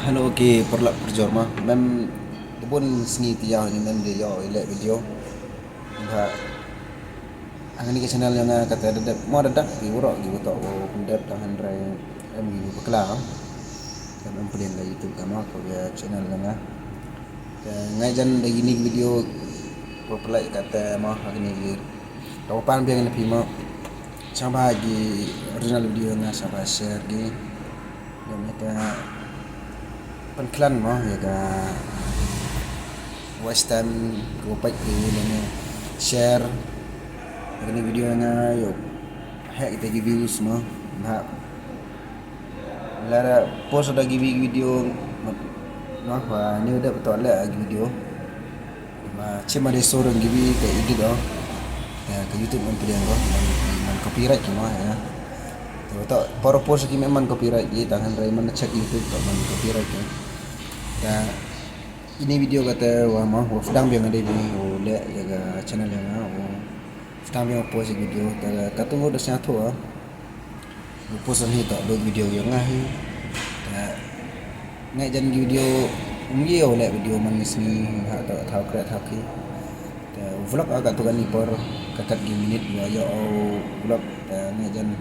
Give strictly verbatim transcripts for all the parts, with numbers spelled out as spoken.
Hello ki paralok parajor mo, mem da bun sngi te ïa ngi mem da ïoh ïa leh video. Ba hangne ka channel ïa nga kata da dep mo, da dep ki waroh ki waroh u pyndep, tang hynrei em ki bakla. Em em pdeng ka YouTube ka mo, ka channel ïa nga. Te nga jan da kine ki video ko pynlait kata mo, hangne ki. Ka pan biang na phi mo. Sngewbha ki original video nga sngewbha share ki. Ïa me te pynkhlaiñ mo ïa ka watch time ko peit ki, ïa me share. Ïa kane video nga ïoh heh kita ki views mo. Ba lada post da ki video mo, ba ni da betul lah ki video. Ba chim ada suara G B te edit oh. Te ka YouTube man pdiang oh, man, man copyright ki mo ïa. Te betul para post ki memang copyright ki, tang hynrei man check YouTube tu man copyright ki. Te ini video kata wa mo, wa pdiang biang ada ni, wa leh ïa ka channel ïa nga, wa pdiang biang post video, te katu da sngewthuh ah. U post hi tu dei video ïa nga hi. Te nga jan ki video, um ïa u leh video man ngi sngi ha tu thaw kreh thaw ki. Te u vlog ah katu kani por ka kat ki minit ïa ïa u vlog, te nga jan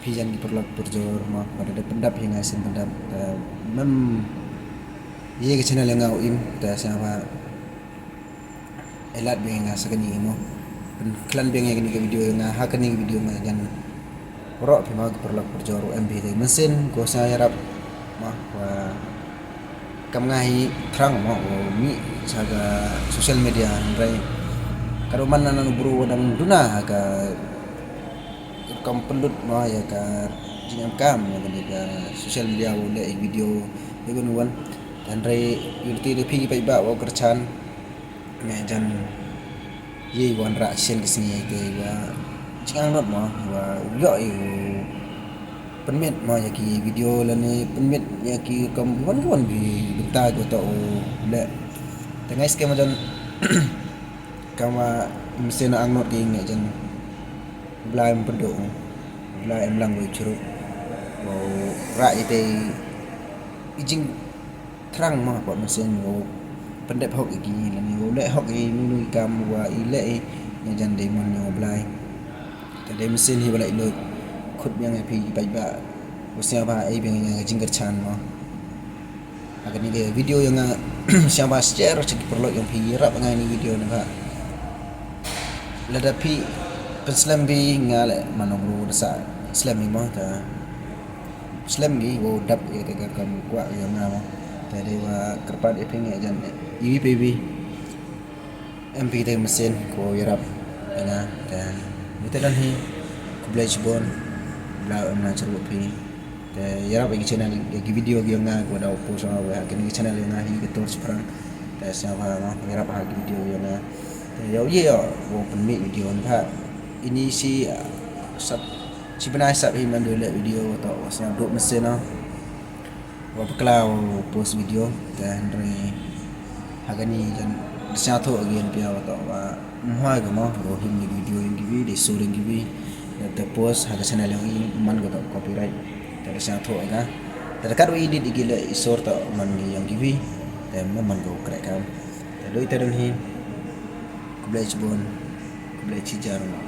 phi jan ki paralok parajor mo, ba da pyndap hi nga sien pyndap. Te mem ïa ka channel ïa nga u im, te sngewbha ai lad biang ïa nga sa kane mo. Pynkhlaiñ biang ïa kane ka video ïa nga, ha kane ka video nga jan waroh phi mo ki paralok parajor, em phi te mynsiem ko sa ïarap mo, wa kam nga hi thrang mo, wa mih sha ka social media, hynrei ka ruh man nan u bru wa dang duna ha ka kam pynlut mo ïa ka jingem kam ïa kane ka social media, wa leh video ïa wan wan. Hynrei ïa lute da phi ki paidbah wa kyrchan. Nga jan ïa wan rah sien ka sngi te wa jingangnud mo, wa ïoh ïa u pynmit mo ïa ki video lane pynmit ïa ki kam wan wan ki bynta ko to u leh. Te nga skhem jan kama mynsiem angnud ki, nga jan Blai em pynduh, Blai em lang wei churuk. Wa rah ite i jing thrang mo, pat mynsiem wa pyndep hok ïa ki lane wa leh hok ïa ki, mano ki kam wa i leh i, nga jan dei mon ïa u Blai. Te dei mynsiem hi wa leh lut khut biang ïa phi ki paidbah. Wa sngewbha ai biang ïa nga ka jingkyrchan mo. Ha kane ka video ïa nga sngewbha share sha ki paralok ïa phi, ïarap nga ni video na ba. Lada phi pynslem bi nga leh mano bru da sa slem i mo, ta slem gi wa dap ïa ka kam kwah ïa nga mo. Ta dei wa kyrpad ïa phi nga jan iwi pa iwi. Em phi te mynsiem ko ïarap ïa nga. Te ngi te don hi, khublei shibun. Bla em na char phi. Te ïarap ïa ki channel, ïa ki video ïa nga ko da post ha kane ka channel ïa nga hi ka Tor Chaphrang. Te sngewbha nga ïarap ha ki video ïa nga. Te ïa u ïa u pynmih video nga. Ini shi sap shi bnai sap hi man dei leh video to sngewduk mynsiem na. Wa bakla u post video te hynrei ha kane jan da sngewthuh agi phi wa to wa mhoi ka mo, wa him ni video ïa ki wi, dei sur ïa ki wi. Te post ha ka channel ïa ngi man ka to copyright. Te da sngewthuh ïa ka. Te da kat wa edit ïa ki leh i sur to man ïa ki wi. Te man ka kreh kam. Te doi te don hi. Khublei shibun. Khublei shijar mo.